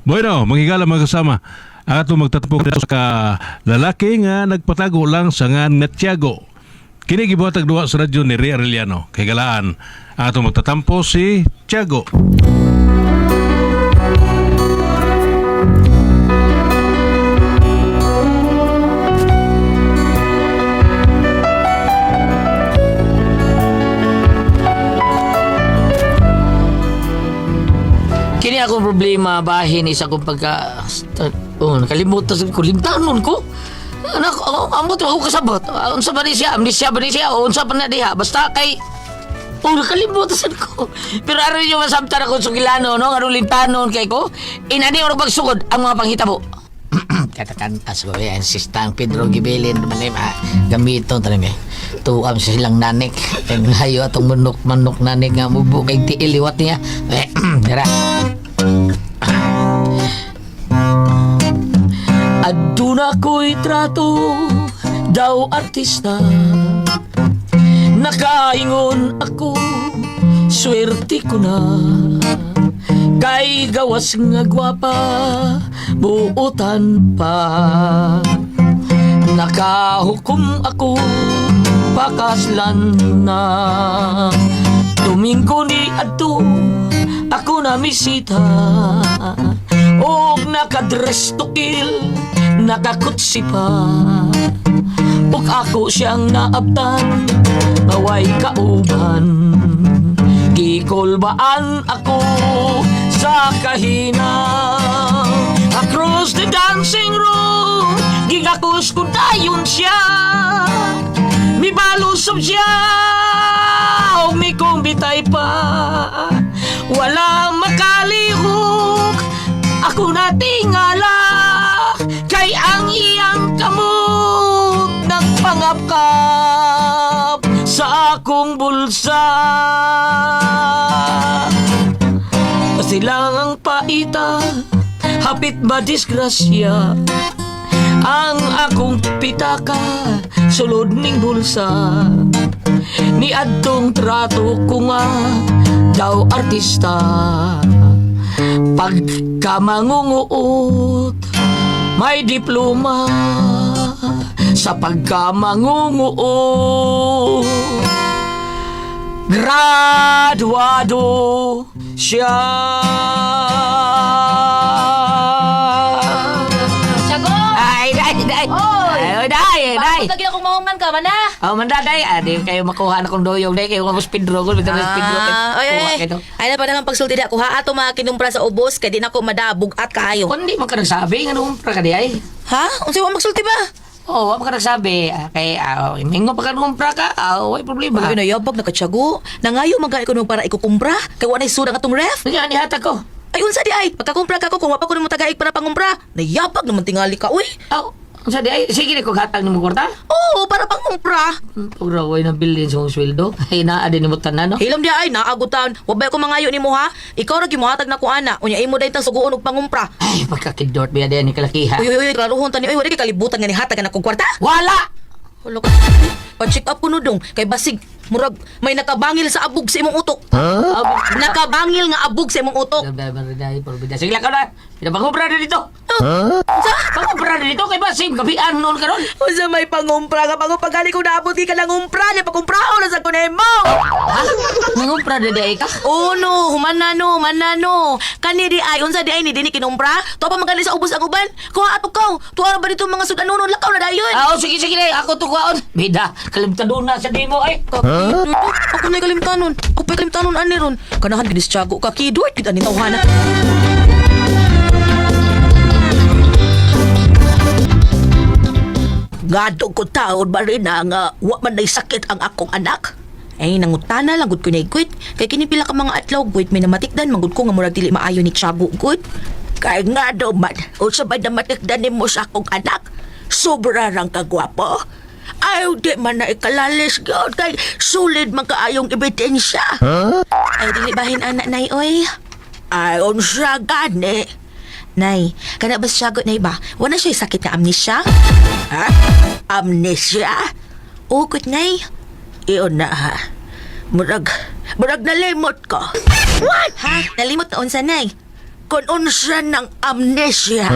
Bueno, manghigala mga kasama. Ang atong magtatapok sa ka lalaki nga nagpatago lang sa ngan nga Tiago. Kini gibuhatag duha sa radyo ni Ria Arellano. Kay galaan, ang atong magtatampo si Tiago. Kini akong problema bahin isa kong pagka oh, nakalimutan sa ko limtanon ko. Anak, oh, amot ako kasabot. Ah, unsa ba ni siya? Amnesia ba ni siya? O unsa pa na diha? Basta kay oh, nakalimutan sad ko. Pero aron yung masabtan ako sugilano, no? Aron limtanon kay ko. Inani oro pagsugod ang mga panghitabo. Katakanta sa babae, ang sistang Pedro Gibilin naman eh, gamiton tanim eh. Tuam sa silang nanik. Ang hayo atong manok-manok nanik nga mubo kay tiil liwat niya. Eh, dara. Aduna ko'y trato daw artista. Nakaingon ako, swerte ko na. Kay gawas nga gwapa, buutan pa. Nakahukom ako, pakaslan na. Domingo ni adto, ako na misita. Og nakadress to kill, nakakutsi pa. Ug ako siyang naabtan, away kauban. Gikulbaan ako sa kahinang. Across the dancing room, gigakos ko dayon siya. Mibalusob siya, ug mikumbitay pa. Wala makalihok, ako na tingala. Kay ang iyang kamot nagpangapkap sa akong bulsa. Silang ang paita, hapit ba disgrasya? Ang akong pitaka, sulod ning bulsa. Ni adtong trato ko nga, daw artista. Pagka mangunguot, may diploma. Sa pagka mangunguot, graduado siya. Tiago! Ay, day, day. Oy! Ay, day, day. Bakit lagi akong mahuman ka, mana? Oh, manda, day. Ah, di kayo makuha na kong doyong, day. Kayo mas Pedro. Kung mas Pedro. Ah, ay, Kuha ay, kayo. ay na pa naman pagsulti da ko ha ato mga kinumpra sa ubos kay di na ko madabog at kaayo. Kung di man ka nagsabi, nga nung ka di ay. Ha? Unsa wa magsulti ba? Oo, oh, wa man ka nagsabi. Ah, kay, mingo pa ka nung ka, way problema. Ay nayabag na katyago. Nangayo man gani ko nung para ikukumpra kay wa nay surang atong ref. Sige, anihatag ko. Ay unsa di ay? Pagkakumpra ka ko kung wa pa ko nimo tagaig para pangumpra. Nayabag naman tingali ka uy. Aw, unsa di ay? Sige, ko hatag nimo kwarta. Oo, para pangumpra. Pag na bilin sa mong sweldo. Ay, naa din mo tanan, no? Hilom di ay naagutan. Wa ba ko mangayo nimo ha? Ikaw ra gimuhatag na ko ana. Unya imo daytang suguon og pangumpra. Ay, pagkakidort biya din ni kalakiha. Uy uy uy, klarohon tani uy, wa di kay kalibutan nga nihatag na kog kwarta. Wala! Wala ka. Pa-check up ko no dong. Kay basig, murag may nakabangil sa abog sa imong utok. Huh? Nakabangil nga abog sa imong utok. Sige lang ka na. Pinapangubra na dito. Huh? Unsa? Pangubra na dito kay Basim. Gabian noon ka ron. Unsa may pangumpra ka pangumpagali ko naabot di ka nangumpra nya pakumpraon na sa kunemo. Ha? Nangumpra na di ay ka? Oh no, humana no, humana no. Kani di ay unsa di ay ni dinhi kinumpra? Tuwa pa magali sa ubos ang uban. Kuha ato kaw. Tuwa ra ba dito mga sudanon lakaw na dayon. Ah, oh, sige, sige. Ako to kuhaon. Bida, kalimtado na sa dimo ay. Huh? Ako na kalimtanon. Ako pa kalimtanon ani ron. Kanahan ginis tiyago ka kidort gid ani tawhana. Ngadto ko taon ba rin na nga wa man nay sakit ang akong anak? Ay, nangutana lang gud ko na gud. Kay kini pila ka mga adlaw gud may namatikdan man gud ko nga murag dili maayo ni Tiago gud. Kay nga daw man, unsa ba namatikdan nimo sa akong anak? Sobra rang kagwapo. Ay, di man na ikalalis gyud kay sulid man kaayong ebidensya. Ay dili bahin ana nay oy. Ay, unsa gani? Nay, kana ba si Tiago nay ba? Wala siya sakit nga amnesia? Ha? Amnesia? Oo, gud nay. Iyon na ha. Murag, murag nalimot ko. What? Ha? Nalimot na unsa nay? kung unsa ng amnesia.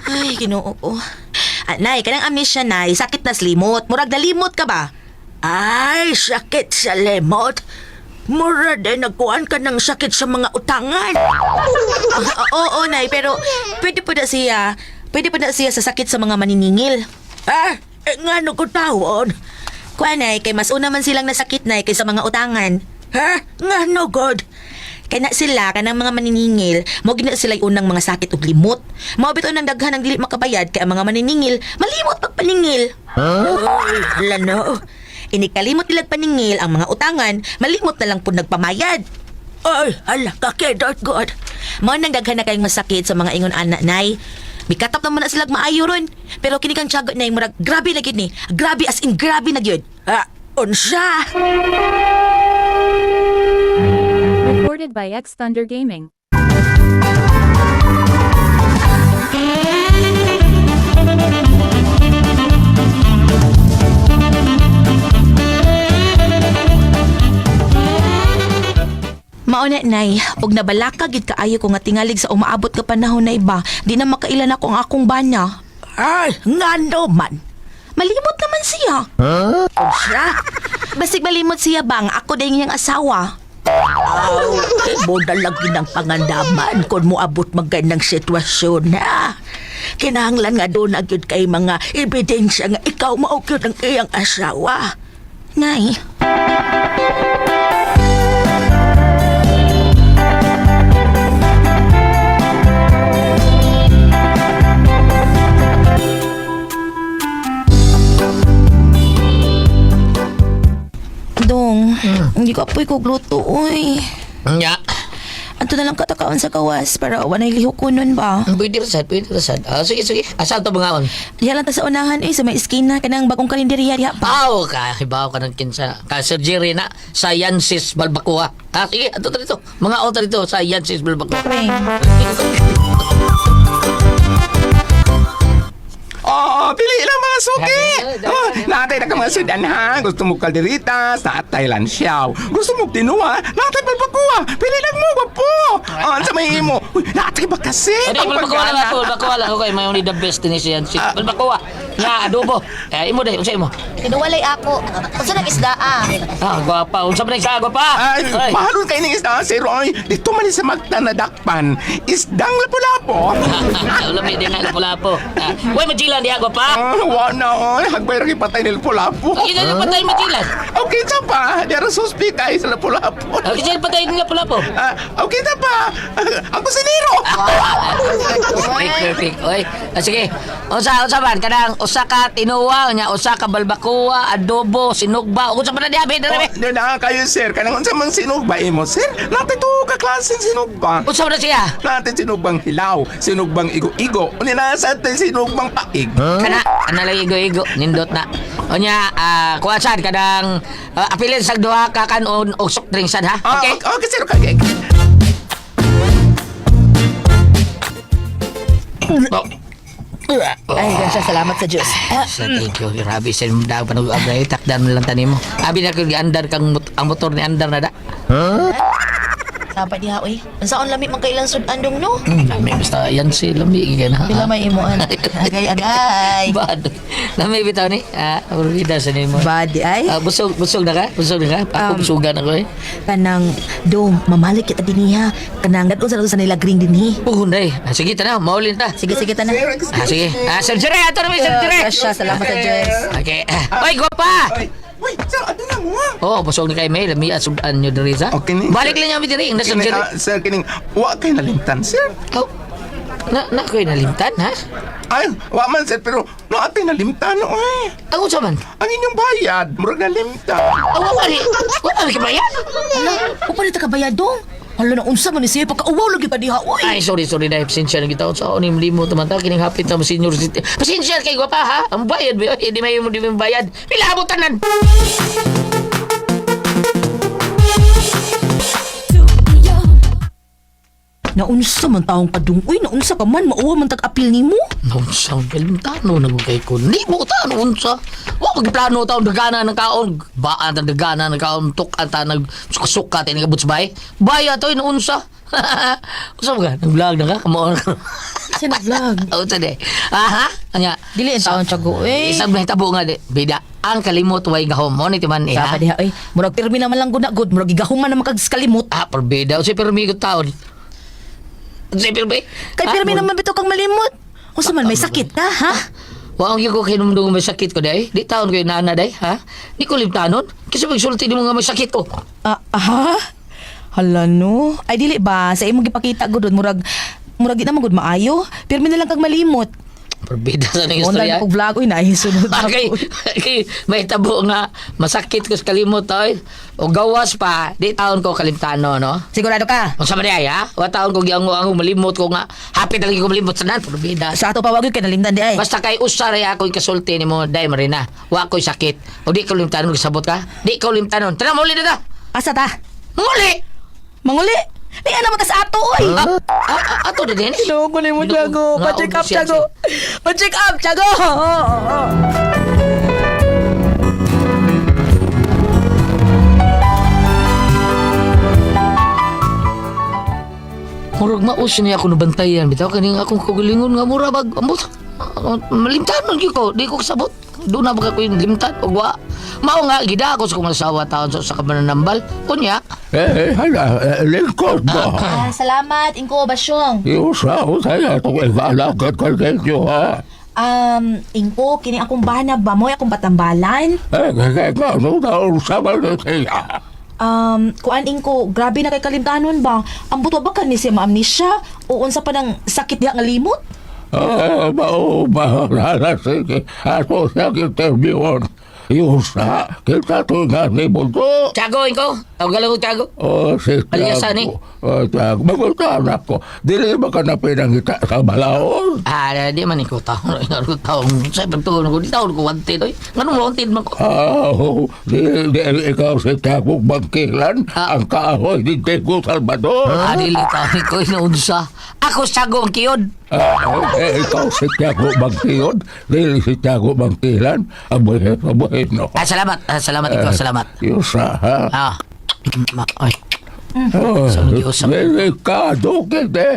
Ay, Ginoo ko. Ah, nay, kanang amnesia, nay, sakit na slimot. Murag nalimot ka ba? Ay, sakit sa lemot. Mura din nagkuhan ka ng sakit sa mga utangan. Ah, oo, nay, pero pwede po na siya sa sakit sa mga maniningil. Ha? Eh, nga no ko tawon? Kuan, nay, kay mas una man silang nasakit, nay, kaysa mga utangan. Ha? Nga no, God? Kay na sila, kanang mga maniningil, mao gina sila unang mga sakit og limot. Mao bitaw nang daghan ang dili makabayad kay ang mga maniningil, malimot pagpaningil. Ay, hala no. Inikalimot nila paningil ang mga utangan, malimot na lang po nagpamayad. Ay, hala, kakidot, God. Mao nang daghan na kayong masakit sa mga ingon ana, nay. Mikatap naman na silag maayo ron. Pero kini kang tiyago, nay, murag grabe na gyud ni. Grabe as in grabe na gyud. Ha? Unsa? Recorded by X Thunder Gaming. Mao na, nay, og nabalaka gid kaayo ko nga tingalig sa umaabot nga panahon na iba, di na makailan ako ang akong bana. Ay, nga no man. Malimot naman siya. Unsa? Basig malimot siya bang ako dahil niyang asawa. Aw, mo na lagi ng pangandaman kung moabot magay ng sitwasyon na. Kinahanglan nga doon na gyud kay mga ebidensya nga ikaw mao gyud ang iyang asawa. Nay. Dong, hindi ko apoy kog luto, uy. Nya. Anto na lang katakaon sa gawas para wanay lihok ko nun ba? Pwede ra sad, pwede ra sad. Ah, sige, sige. Asa to bangaon? Diha lang ta sa unahan eh, sa may eskina, kanang bagong kalendarya diha pa. Aw, ka hibaw ka ng kinsa. Ka surgery na sa Yansis Balbacoa. Ah, sige, ato ta dito. Mga auto dito sa Yansis Balbacoa. Preng. Oo, pili lang mga suki. Oh, natay na ka mga sudan ha. Gusto mo kalderitas, natay lansyaw. Gusto mo tinuwa, natay balbakuha. Pili lang mo, gwapo. Oh, sa may imo. Uy, natay ba kasi? Ano, Balbacoa lang ako, Balbacoa lang ako kay may only the best ni si Yansis. Balbacoa. Nga adobo. Eh, imo dai, unsa imo? Tinuwalay ako. Unsa nang isda ah? Ah, gwapa. Unsa man sa gwapa? Ay, mahalon kayo ng isda, sir. Oy, dito man sa magtanadakpan. Isdang lapu-lapo. Lami din nga lapu-lapo. Ah, Uy, majilan diha gwapa. Ah, wa na, oy. Hagbay ra patay ni lapu-lapo. Ay, ganun patay majilan. Okay sa pa. Di ara suspect ay sa lapu-lapu. Okay, sir, patay din lapu-lapo. Ah, okay na pa. Ako si Nero. Perfect, perfect. Oy, ah, sige. Unsa unsa man kanang usa ka tinuwa nya usa ka balbacoa, adobo, sinugba. Unsa man na diha be, dere be. Oh, na kayo, sir. Kanang unsa man sinugba imo, sir? Natin to ka klaseng sinugba. Unsa man na siya? Natin sinugbang hilaw, sinugbang igo-igo, unya na sa atin sinugbang paig. Kana ana lang igo-igo nindot na. Unya ah kuha sad kanang apilin sa duha ka kanon og soft drink sad ha. Ah, Okay. okay, okay, sir. Okay, okay. Oh. Ay, grasya, salamat sa Diyos. Sa thank you. Grabe sa daw panug abray takdan lang tanimo. Abi na kog andar kang ang motor ni andar na da. Sapa diha oy. Unsaon lami man kailan sudan dong no? Lami basta yan si lami kay na. Pila may imuan. Agay agay. Bad. Lami bitaw ni. Ah, bida sa nimo. Bad ay. Ah, busog busog na ka? Busog na ka? Ako busugan ako eh. Kanang dong mamalik kita dinhi ha. Kanang gadon sa sa nila green dinhi. Oh, hunday. Ah, sige tanaw, maulin ta. Sige sige tanan. Sir, excuse Ah, sige. Ah, Sir Jere, ato na may Sir Jere. Grasya, salamat sa Diyos. Okay. Ah, Oy, gwapa. Ay, uy, sir, ano na mo? ah? Oh, busog ni kay May, lami asudan nyo diri sa. Okay ni. Balik lang niya diri, na Sir Kining, Jere. ah, sir, kining, wa kay nalimtan, sir. Oh. Na na ko'y nalimtan, ha? Ay, wa man, sir, pero naatay nalimtan, oy. Ang unsa man? Ang inyong bayad, murag nalimtan. Ang wala ni. Wala ni kabayan. Hala, upa ni ta kabayad dong. Hala na unsa man ni siya pagkauwaw lagi pa diha oy. Ay, sorry, sorry dahil pasensya na kita. Sa unim limo tumanta, kining hapit na senior city. Pasensya kay gwapa, ha? Ang bayad, ba? Hindi may mo di may bayad. Pila mo tanan. Naunsa man taong kadung oy, naunsa ka man mauwa man tag-apil nimo. Naunsa ang kalimtano na kay ko. Ni mo ta, naunsa. Wa magplano taon dagana ng kaon. Baan ta dagana ng kaon. Tukan ta nag suka tinig abot sa bahay. Baya to, naunsa. Usa ba ka? Nag-vlog na ka? Kamuon ka. Sa nag-vlog. Oo, sa di. Aha? Anya. Dili ang taon Tiago eh. Isang nahitabo nga di. Bida. Ang kalimot way gahom. Mo ni timan eh, ha? Sa pa diha eh. Murag pirmi naman lang gud na good, murag gigahuman naman kag kalimot. Ah, perbida. Usa pirmi ko taon. Usa pirmi. Kay pirmi naman bitaw kang malimot. Unsa man may sakit ka, ha? Wa ang ko kinumdum may sakit ko day. Di taon ko inana day, ha? Di ko limtanon. Kasi pagsulti nimo nga may sakit ko. Ah, aha. Hala no. Ay dili ba sa imong gipakita gud murag murag di naman gud maayo. Pirmi na lang kag malimot. Perbida sa ning istorya. Online ko vlog uy nahisunod Ah, ako. kay may tabo nga masakit ko sa kalimot oy. O gawas pa, di taon ko kalimtano no. Sigurado ka? Unsa man di ay, ha? Wa taon ko giango-ango malimot ko nga hapit lagi ko malimot sa nan perbida. Sa ato pa wag gyud kay nalimtan di ay. Basta kay usa ra ako kasulti nimo day Marina. Wa ko'y sakit. O di ko limtanon kasabot ka? Di ko limtanon. Tara muli na ta. Asa ta? Muli. Manguli. Di ana man ka sa ato oy. Ah, ah, ah, ato na din. Ginoo ko nimo Tiago. Nga, Pa-check up siya, Tiago. Pa-check up Tiago. Murag maus niya ako nabantayan. Bitaw kaning akong kagalingon nga mura bag ambot. Malimtanon gyud ko, di ko kasabot. Doon na ba ko yung limtan og wa. Mao nga gida ako sa kong asawa taon sa kamananambal. Unya, Eh, hala, lingkod mo. Ah, salamat Ingko Basyong. Iusa ko sa'yo itong ibalagad ko ninyo, ha? Ingko kini akong bana ba mo akong patambalan? Eh, kaya nga, nung naunsa man na siya. Kuan Ingko, grabe na kay kalimtanon ba? Ambot wa ba ka ni siya maamnesia o unsa pa nang sakit diha nga limot? Ah, mao ba, hala, sige. Ako siya interviewon. Iusa, kita to nga ni Bunso. Tiago inko. Tawag ko Tiago. Oh, si Aliasa ni. Tiago. Oh, Tiago. Magunta anak ko. Dili ba ka na pinangita sa balaon? Ah, di man ikaw taon. Ikaw taon. Sa pagtuon ko, di taon ko wanted. Oy. Nganong wanted man ko? Ah, oh, di, di, ikaw si Tiago Bangkilan, Ah. ang kahoy ni Diego Salvador. Ah, dili taon ko inaunsa. Ako Tiago ang kiyod. Ah, eh, ikaw si Tiago Bangkiyon, dili si Tiago Bangkilan, abuhin, abuhin, no. Ah, salamat. Ah, salamat ikaw, salamat. Yusa, ha? Ah. Ay. Oh, Sa mga usap. delikado kini.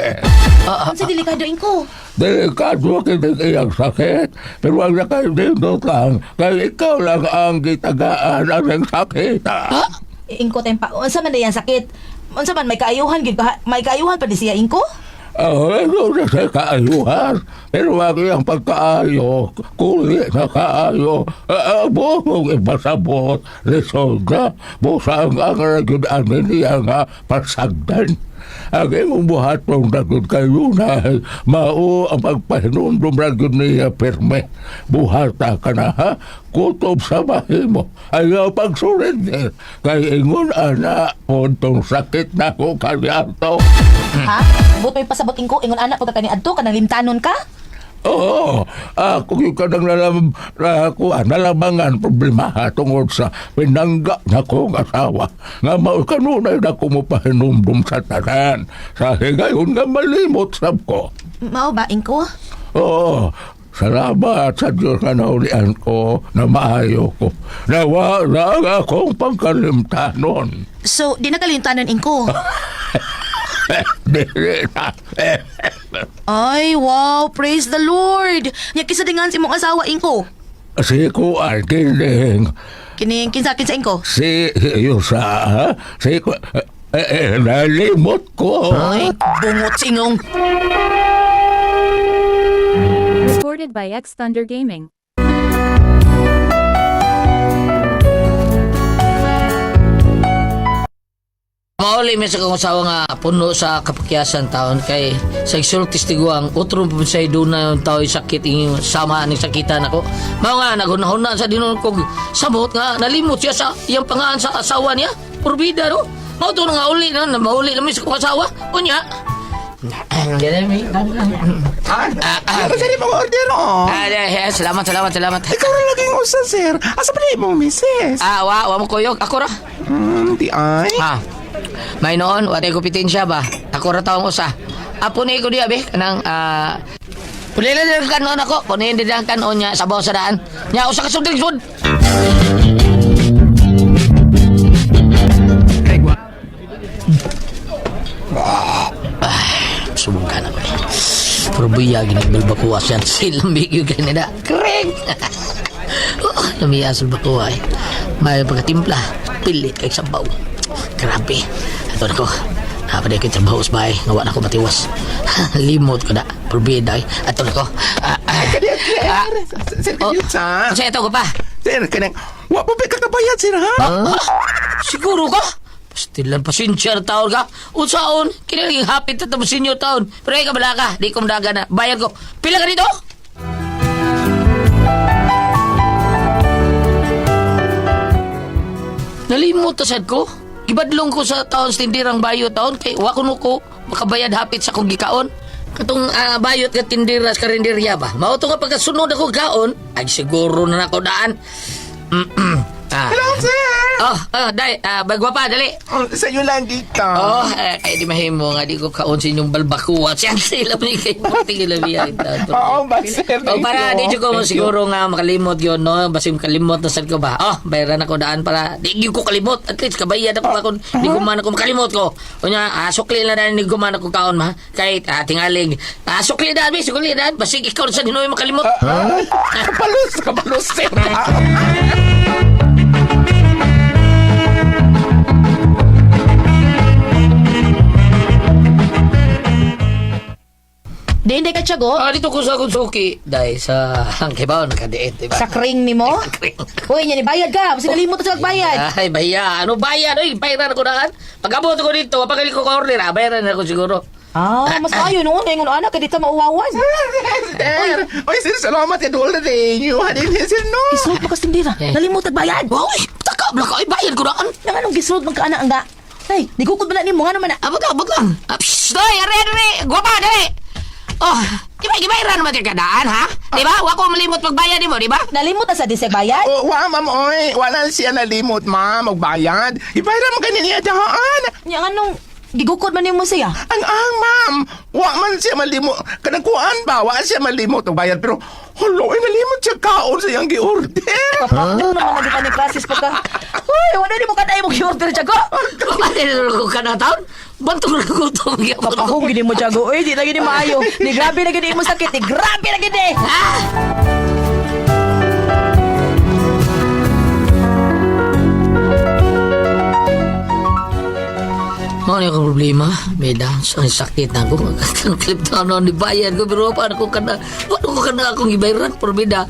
Unsa delikado Ingko? Delikado kini iyang sakit. Pero ang nakaindindot lang, kay ikaw lang ang gitagaan ang sakit. Ah, Ingko tempa. Unsa man dayang sakit? Unsa man may kaayuhan gyud ka? May kaayuhan pa di siya Ingko? Oh, ano na sa kaayuhan. Pero ang iyang pagkaayo, kuli na kaayo, abotong ipasabot, resolda, busa ang ang niya nga pasagdan. Ang imong buhatong dagod kayo na mao ang pagpahinumdum ragyud niya pirme. Buhata ka na ha, kutob sa mahimo. Ayaw pagsurrender. Kay ingon ana, pontong sakit na ko kaniadto. Ha? But may pasabot Ingko ingon ana pagka kani adto kanang limtanon ka? Oo, ako yung kanang nalam, na, kuha, nalamangan problema tungod sa pinangga na kong asawa. Nga mao kanunay na kumupahinumdum sa tanan. Sa higayon nga malimot sab ko. Mao ba Ingko? Oo, salamat sa Diyos nga naulian ko na maayo ko. Nawa na ang akong pagkalimtanon. So, di na kalimtanon Ingko. Dili na. Ay, wow, praise the Lord. Nya kisa dingan si imong asawa Ingko. Si Kuan, kining, Kining kinsa kinsa Ingko? si Yusa, ha? Si Kuan, eh, eh, nalimot ko. Ay, bungot sa ingong. Recorded by X Thunder Gaming. Mauli mi sa kong asawa nga puno sa kapakyasan taon kay sa isultis tiguang utro po sa iduna yung tao sakit ing sama ni sakitan ako. Mao nga naghunahuna sa dinon kog sabot nga nalimot siya sa iyang pangaan sa asawa niya. Purbida no. Mao to nga uli na na mauli na mi sa kong asawa. Unya. Ah, ah, sir, imong order, oh. Ah, eh, salamat, salamat, salamat. Ikaw ra laging usa, sir. Asa pa na imong misis? Ah, wa, wa mo kuyog. Ako ra. Di ay. Ah. May noon, wa tay kupitin siya ba? Ako ra tawong usa. Apo ni ko diya be kanang ah Puli na lang kanon ako, punin din ang kanon niya sabaw sa daan. Nya usa ka sudring sud. Pero buya, ginibalbakuha siya. Silamig yung kanina. Kring! Oh, lumiya sa balbakuha eh. May pagkatimpla. Pilit kay sabaw. Grabe. Ito na ko. Napaday ko yung trabaho sa bahay. Ngawa na ko matiwas. Limot ko na. Probida eh. Ato na ko. Ah, ah. Kadiyo, sir. Sir, Oh. kadiyo sa. Kasi ito ko pa. Sir, kanang, wa pa ba kakabayad, sir, ha? Siguro ka? Pastilan, pasensya na taon ka. Unsaon, kinaliging hapit na tapos inyo taon. Pero ka bala ka, di ko madaga na. Bayad ko. Pila ka dito? Nalimot ta sad ko. Gibadlong ko sa taon sa tindirang bayo taon kay wa kuno ko makabayad hapit sa kong gikaon. Katong bayot nga tindira sa karinderya ba? Mao to nga pagkasunod ako kaon, ay siguro na nako daan. Ah. Hello, sir. Oh, oh, dai, bagwa pa, dali. Oh, sa iyo lang dito. Oh, kay di mahimo nga di ko kaon sa inyong balbakuwa. Siyan sila ni kay tingil biya. Oo, ba, sir? Oh, Thank para you. di jud ko Thank you. siguro nga makalimot yun, no? Basim kalimot na sad ko ba? Oh, bayaran ako daan para di gyud ko kalimot. At least kabayad ako akon di ko man ako makalimot ko. Unya, sukli na daan di ko man ako kaon ma. Kay tingaling. Sukli daan, bi, sukli daan. Basig ikaw sa hinoy makalimot. Kapalos, kapalos, sir. Di hindi ka tiyago? Dito ko sa akong suki. Dahil sa ang kibaw nakadiet, di ba? Sa kring ni mo? Sa kring. Uy, nya ni bayad ka. Basta nalimot sa magbayad. Ay, baya. Ano bayad? Uy, bayaran ko na. Pag abot ko dito, pagaling ko ka-order, bayaran na ako siguro. Ah, mas maayo noon. Ngayon anak, kay dito mauwawan. Sir, oy, sir, salamat sa dole ninyo. Hadin, sir, no. Gisulod mo kas tindira. Eh. Nalimot bayad. Uy, taka, blaka, ay, bayad ko na. Nang anong gisulod man ka anak ang ga? Ay, nigukod ba na nimo nga naman na? Abot lang, abot lang. Psst, doy, are, are, guwapa, dali. Oh, di ba, gibayaran naman ka daan, ha? Di ba? Wa ko malimot magbayad nimo, di ba? Nalimot na sa diseg bayad? Oh, wa, ma'am, oy. Wala siya nalimot, ma'am. Magbayad. Ibayad mo ganyan niya daan. Nya anong gigukod man nimo siya? Ang, ma'am. Wa man siya malimot. Kanang kuan ba? Wa siya malimot og bayad. Pero, halo, ay nalimot siya kaon sa iyang gi-order. Huh? Naman lagi pa ni classes pa ka. Uy, wala nimo ka na imong order tiyago. Kumate ko ka na taon. Bantog na gutom. Kapahong gini mo tiyago. Uy, di na gini maayo. Ni grabe na gini mo sakit. Ni grabe na gini. Ah! Mao ni akong problema, Meda. Sa sakit na ako. Ang kliptono ni bayan ko. Pero paano ko kana, paano ko kana akong ibayran por bida.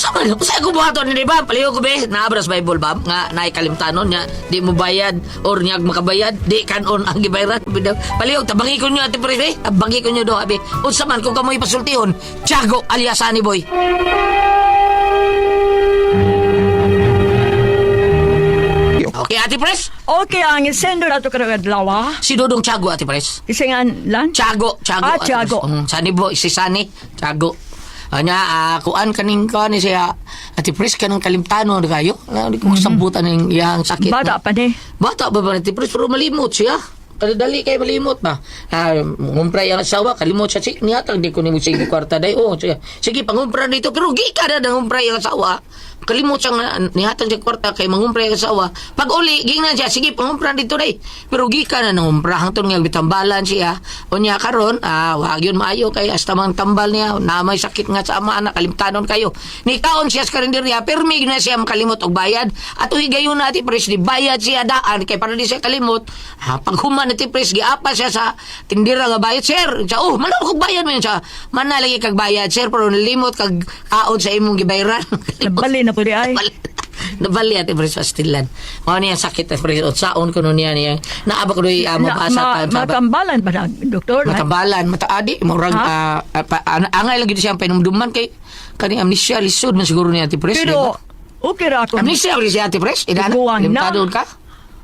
Sa man, sa ko buhaton ni ba? Paliw ko be, naabras Bible ba? Nga naay kalimtanon nya, di mo bayad or nya makabayad, di kanon ang gibayran. Bida. Paliw, tabangi ko nyo ate pre, eh. Tabangi ko nyo do abi. Unsa man kung kamoy pasultihon, Tiago alias Sunny Boy. Okay, Ate Pres. Okay, ang isendo na ito karong adlaw, ah. Si Dodong Tiago, Ate Pres. Isingan lan? Tiago, Tiago. Ah, Ate Tiago. Pres. Sunny Boy, si Sunny, Tiago. Anya, kuan kaning kuan ni siya. Ate Pres kanang kalimtano na kayo. Na, di ko kasabutan ng iyang sakit. Bata pa ni. Bata ba ba Ate Pres? Pero malimot siya. Kadali kay malimot ba? Ngumpra yang asawa, kalimot siya. Sige, nihatag di ko nimo sige kwarta day. Oh, sige, sige pangumpra dito. Pero gi ka na nangumpra yang asawa. Kalimot siya nga nihatag siya kwarta kay mangumpra yang asawa. Pag uli, gingnan siya, sige pangumpra dito day. Pero gi ka na nangumpra hangtod nga bitambalan siya. Unya karon, wag yun maayo kay hasta mang tambal niya, na may sakit nga sa ama anak kalimtanon kayo. Ni kaon siya sa karinderya, pirmi na siya makalimot og bayad. At higayon na ati pres di bayad siya daan kay para di siya kalimot. Ha, pag human ati pres giapa siya sa tindira nga bayad sir. Siya, oh, man kog bayad man siya. Manalagi kag bayad sir pero nalimot kag kaon sa imong gibayaran. Nabali na po di ay. Nabali ati pres pastilan. Mao niya sakit ati pres saon ko niya niya. Naaba ko doy mabasa ta. Matambalan ba na, doktor? Matambalan, mataadi, murag Ha? angay lang gid siya ang painumduman kay kaning amnesia lisod man siguro ni Ate Pres. di Pero, ba? okay ra ako. Amnesia rin si Ate Pres? Inana? Tiguang na. Limtado ka?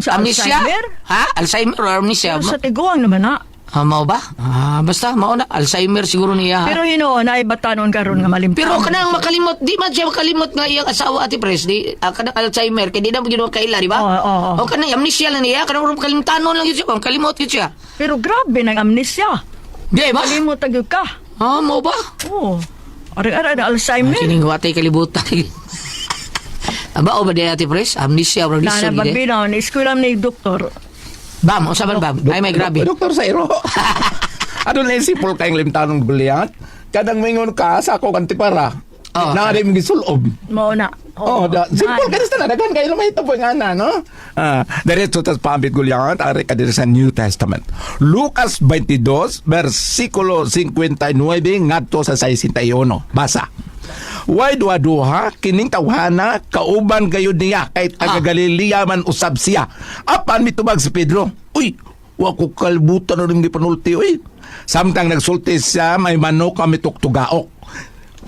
Sa Amnesia? Alzheimer? Ha? Alzheimer or amnesia? Pero sa tiguang naman na. Mao ba? Basta mao na Alzheimer siguro niya. Ha? Pero hinuon ay batanon karon nga malimtan. Pero kanang makalimot, di man siya makalimot nga iyang asawa Ate Pres, di kanang Alzheimer kay di na ginawa kaila, di ba? Oo, oo, oo. O kanang amnesia lang niya, kanang murag kalimtanon lang yun siya, kalimot yun siya. Pero grabe nang amnesia. Di ba? Kalimot agad ka. Mao ba? Oo. Aray-aray na Alzheimer. Kining watay kalibutan. Aba o ba di Ate Pres? Amnesia or Na lisod gid. eh. nababinaw ni eskwela ni doktor. Bam, unsa man bam? Ay may grabe. Doktor Sairo. Adun na simple kayong limtanong Goliath. Kadang mingon ka sa ako kantipara. Oh. Na rin gisulob. Mao na. Oh, da, simple ka na daghan kayo may ito nga na, no? Ah, diretso tas paambit Goliath, ari ka diri sa New Testament. Lucas 22 versikulo 59 ngadto sa 61. Basa. Way duha-duha kining tawhana kauban gayud niya kay taga Galilea man usab siya. Apan mitubag si Pedro. Uy, wa ko kalbutan na rin gipanulti uy. Samtang nagsulti siya may manok kami tuktugaok.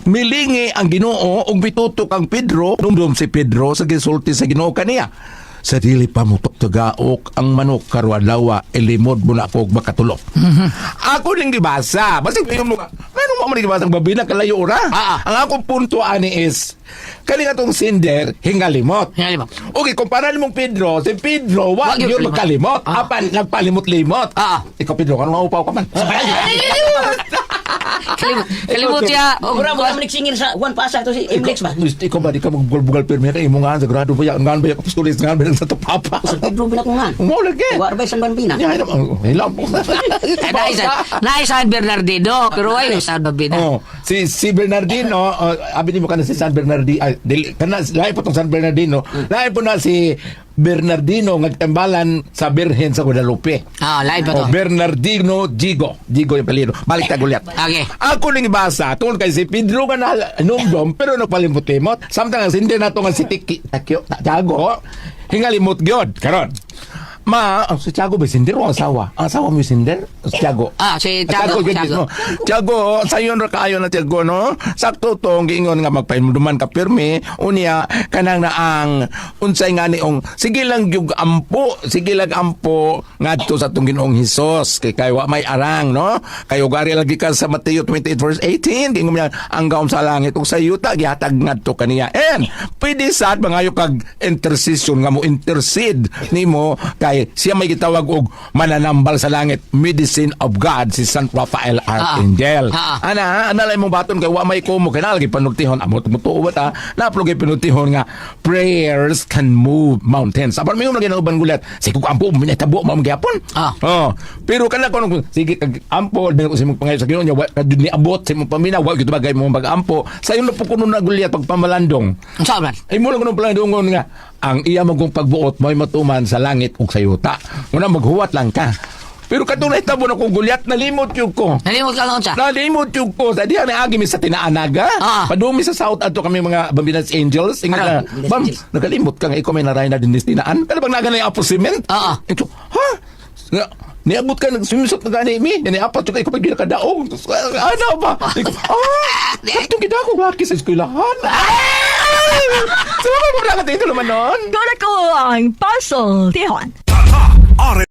Milingi ang Ginoo ug mitutok ang Pedro, dumdum si Pedro sa gisulti sa Ginoo kaniya. Sa dili pa mo tuktugaok ang manok karon adlaw, ilimod mo na ako og makatulo. Ako ning gibasa. Basta ingon mo, ngano mo man gibasa ang babina kalayo ra? Ah, ah. Ang akong punto ani is kani atong sinder hingalimot. Hingalimot. Okay, kumpara nimong Pedro, si Pedro wa Wa gyud gyud kalimot. magkalimot. Ah. Apan nagpalimot-limot. Ah, ah. Ikaw Pedro, kanong maupaw ka man? Kalimot, kalimot siya. Oh, Mura mo naman nagsingil sa Juan Pasa to si MX ba? Ikaw ba, di ka magbugal-bugal pirmi ka, imo nga, sagrado ba yan, nga ba yan, kapustulis nga ba yan sa tupapa. Sa Pedro Binakungan. Mo lagi. Wa ba sa Bambina? Ya, hilam po. Eh, naay San Bernardino, pero ay San Babina. Oh, si si Bernardino, oh, abi nimo kana si San Bernardino, ay, dili kana lahi po tong San Bernardino. Lahi po na si Bernardino nga tambalan sa Birhen sa Guadalupe. Ah, lahi pa to. Oh, Bernardino Gigo. Gigo yung apelyido. Balik ta gulyat. Okay. Ako ning ibasa tungod kay si Pedro nga na numdom pero nagpalimot-limot. Samtang ang sindi nato nga si Tiki Takyo Tiago hingalimot gyud karon. Ma, oh, si Tiago ba sinder o ang asawa? Ang asawa mo yung sinder? Si Tiago. Ah, si Tiago, gyud Tiago. mismo. Tiago, sayon ra kaayo na Tiago no. Sakto tong giingon nga magpahinumduman ka pirmi unya kanang naang unsay nga niong sige lang gyud ampo, sige lang ampo ngadto sa atong Ginoong Hesus kay kay wa may arang no. Kay ugari lagi ka sa Mateo 28 verse 18 giingon niya ang gaom sa langit ug sa yuta gihatag ngadto kaniya. And pwede sad mangayo kag intercession nga mo intercede nimo kay siya may gitawag og mananambal sa langit, medicine of God, si San Rafael Archangel. Ah, ah. Ana, ana lang imong baton kay wa may kumo kay nalagi panultihon amot mo tuo ba ta naplo kay panultihon nga prayers can move mountains. Apan mingon lagi uban gulat. Sige ko ampo minatabo mao gyapon. Ah. Oh, pero kana kono sige kag ampo dili ko sa imong pangayo sa Ginoo nya wa ka jud ni abot sa imong paminaw wa gyud bagay mo pag-ampo. Sayon na po kuno na gulyat pagpamalandong. Unsa man? Ay mo lang kuno palandongon nga ang iya magong pagbuot mo'y matuman sa langit ug sa yuta. Una maghuwat lang ka. Pero katong nahitabo na kong gulyat, nalimot yun ko. Nalimot ka nga unsa? Nalimot yung ko. Sa diha na agi mi sa tinaanaga. Ah. Padumi sa South adto kami mga Bambinas Angels. Ingat Ano? na, Bam, nakalimot ka nga ikaw may naray na din tinaan. Kada bang naga na yung apo cement? Ah, ah. Ito, ha? Nga, niabot ka, nagsumisot na gani mi. Niapat ka, ikaw pag ginakadaog. Ano ba? Ikaw, ah! Katong kita ako laki sa eskwelahan. Ah! Sumama mo na ka dito naman nun. Doon ako ang puzzle. Tihon. R